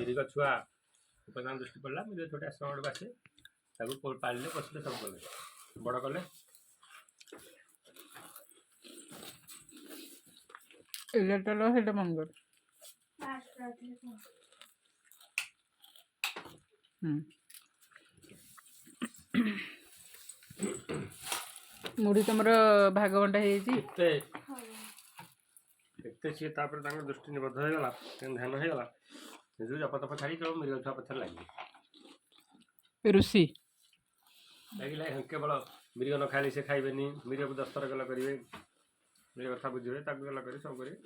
ମିରିଗ ଛୁଆ ଉପରେ ତାଙ୍କ ଦୃଷ୍ଟି ପଡ଼ିଲା। ମିରିଗ ଛୁଆଟେ ଆଶ୍ରମ ଆଡ଼କୁ ଆସେ, ତାକୁ ପାଳିଲେ, ପୋଷିଲେ, ସବୁ କଲେ, ବଡ଼ କଲେ। ଏଇଟା ସେଇଟା ମଙ୍ଗର। ହୁଁ, ମୁଢ଼ି ତମର ଭାଗ ବଣ୍ଟା ହେଇଯାଇଛି। ଏତେ ଏତେ ସିଏ ତାପରେ ତାଙ୍କ ଦୃଷ୍ଟି ନିବଦ୍ଧ ହେଇଗଲା, ତାଙ୍କ ଧ୍ୟାନ ହେଇଗଲା। ସେ ଯୋଉ ଜପ ତପ ଛାଡ଼ି କେବଳ ମିରିଗ ଛୁଆ ପଛରେ ଲାଗିଲେ। ଋଷି। ଲାଗିଲେ, କେବଳ ମିରିଗ ନ ଖାଇଲେ ସେ ଖାଇବେନି। ମିରିଗକୁ 10 ଥର ଗେଲ କରିବେ, ମିରିଗ କଥା ବୁଝିବେ, ତାକୁ ଗେଲ କରି ସବୁ କରିବେ।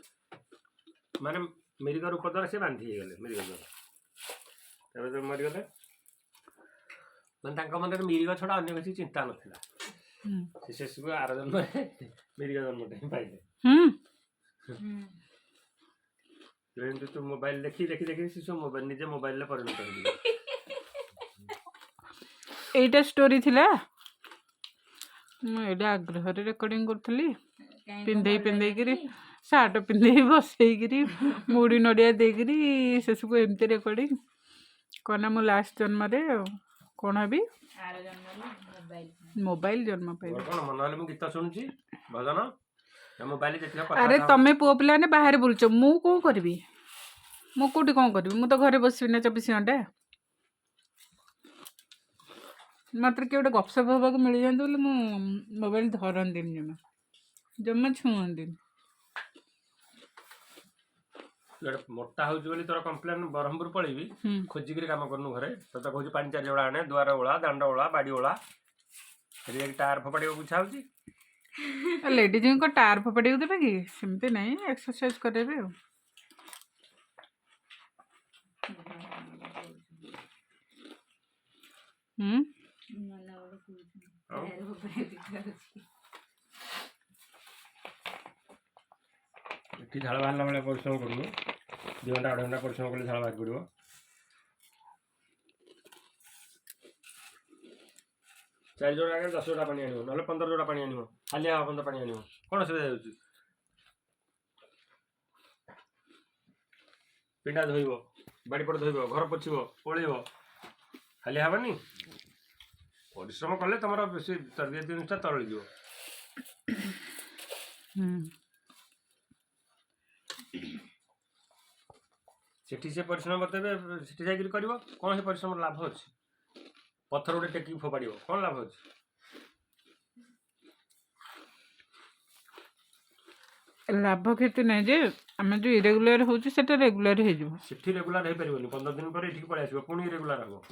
ମାନେ ମିରିଗ ରୂପ ଦ୍ୱାରା ସେ ବାନ୍ଧି ହେଇଗଲେ ମିରିଗ ଦ୍ୱାରା। ତାପରେ ଯେତେବେଳେ ମରିଗଲେ, ମାନେ ତାଙ୍କ ମନରେ ମିରିଗ ଛଡ଼ା ଅନ୍ୟ କିଛି ଚିନ୍ତା ନଥିଲା। ସେ ଶେଷକୁ ଆର ଜନ୍ମରେ ମିରିଗ ଜନ୍ମଟେ ହିଁ ପାଇଲେ। ଏମିତି ତୁ ମୋବାଇଲ ଦେଖି ଦେଖି ଦେଖି ସେ ସବୁ ମୋବାଇଲ, ନିଜେ ମୋବାଇଲରେ ପରିଣତ ହେଇଯିବ। ଏଇଟା ଷ୍ଟୋରି ଥିଲା। ମୁଁ ଏଇଟା ଆଗ୍ରହରେ ରେକର୍ଡ଼ିଂ କରୁଥିଲି। ପିନ୍ଧେଇ ପିନ୍ଧେଇକିରି, ସାର୍ଟ ପିନ୍ଧେଇ ବସେଇକିରି, ମୁଢ଼ି ନଡ଼ିଆ ଦେଇକିରି, ସେସବୁ ଏମିତି ରେକର୍ଡ଼ିଂ କ'ଣ? ମୁଁ ଲାଷ୍ଟ ଜନ୍ମରେ କ'ଣ ହେବି? ଆର ଜନ୍ମରେ ମୋବାଇଲ। ମୋବାଇଲ ଜନ୍ମ ପାଇବି। ମୋର କ'ଣ ମନ ହେଲେ ମୁଁ ଗୀତ ଶୁଣୁଛି, ଭଜନ, ମୋବାଇଲ ଯେତିକି କଥା। ଆରେ, ତମେ ପୁଅ ପିଲାମାନେ ବାହାରେ ବୁଲୁଛ, ମୁଁ କ'ଣ କରିବି? ମୁଁ କେଉଁଠି କ'ଣ କରିବି? ମୁଁ ତ ଘରେ ବସିବି ନା 24 ଘଣ୍ଟା। ମାତ୍ର କିଏ ଗୋଟେ ଗପସପ ହେବାକୁ ମିଳିଯାଆନ୍ତୁ ବୋଲି ମୁଁ ମୋବାଇଲ ଧରନ୍ତିନି, ଜମା ଜମା ଛୁଅନ୍ତିନି। ମୋଟା ହଉଛି ବୋଲି ତୋର କମ୍ପ୍ଲେନ୍। ବ୍ରହ୍ମପୁର ପଳେଇବି, ଖୋଜିକିରି କାମ କରୁନୁ ଘରେ। ତୋତେ କହୁଛି ପାଣି 4 ଯୋଡ଼ା ଆଣେ, ଦୁଆର ଓଳା, ଦାଣ୍ଡ ଓଳା, ବାଡ଼ି ଓଳା। ସେଠି ଯାଇକି ଟାୟାର ଫୋପାଡ଼ିବାକୁ ଇଚ୍ଛା ହଉଛି। ଲେଡ଼ିଜ୍ଙ୍କ ଟାୟାର ଫୋପାଡ଼ିବାକୁ ଦେବେ କି? ସେମିତି ନାହିଁ, ଏକ୍ସରସାଇଜ କରାଇବେ ଆଉ। ନନା ଗୋଟେ କହୁଛନ୍ତି। ଆଉ? ଟାୟାର ଫୋପାଡ଼ିବାକୁ ଇଚ୍ଛା ହଉଛି। ଏଠି ଝାଳ ବାହାରିଲା ଭଳିଆ ପରିଶ୍ରମ କରୁନୁ। 2 ଘଣ୍ଟା 2.5 ଘଣ୍ଟା ପରିଶ୍ରମ କଲେ ଝାଳ ବାହାରି ପଡ଼ିବ। 4 ଯୋଡ଼ା ଆଗରେ 10 ଯୋଡ଼ା ପାଣି ଆଣିବ, ନହେଲେ 15 ଯୋଡ଼ା ପାଣି ଆଣିବ, ହାଲିଆ ହବା ପର୍ଯ୍ୟନ୍ତ ପାଣି ଆଣିବ। କ'ଣ ଅସୁବିଧା ହେଉଛି? ପିଣ୍ଡା ଧୋଇବ, ବାଡ଼ିପଟ ଧୋଇବ, ଘର ପୋଛିବ, ଓଳେଇବ, ହାଲିଆ ହେବନି? ପରିଶ୍ରମ କଲେ ତମର ବେଶୀ ଚର୍ବି ଜିନିଷଟା ତରଳିଯିବ। ସେଠି ସେ ପରିଶ୍ରମ ବତେଇବେ, ସେଠି ଯାଇକିରି କରିବ କ'ଣ? ସେ ପରିଶ୍ରମର ଲାଭ ଅଛି? ପଥର ଗୋଟେ ଟେକିକି ଫୋପାଡ଼ିବ, କ'ଣ ଲାଭ ଅଛି? ଲାଭ କ୍ଷତି ନାହିଁ ଯେ, ଆମେ ଯେଉଁ ଇରେଗୁଲାର ହେଉଛି, ସେଟା ରେଗୁଲାର ହେଇଯିବ। ସେଠି ରେଗୁଲାର ହେଇପାରିବନି। 15 ଦିନ ପରେ ଏଠିକି ପଳେଇ ଆସିବ, ପୁଣି ରେଗୁଲାର ହବ।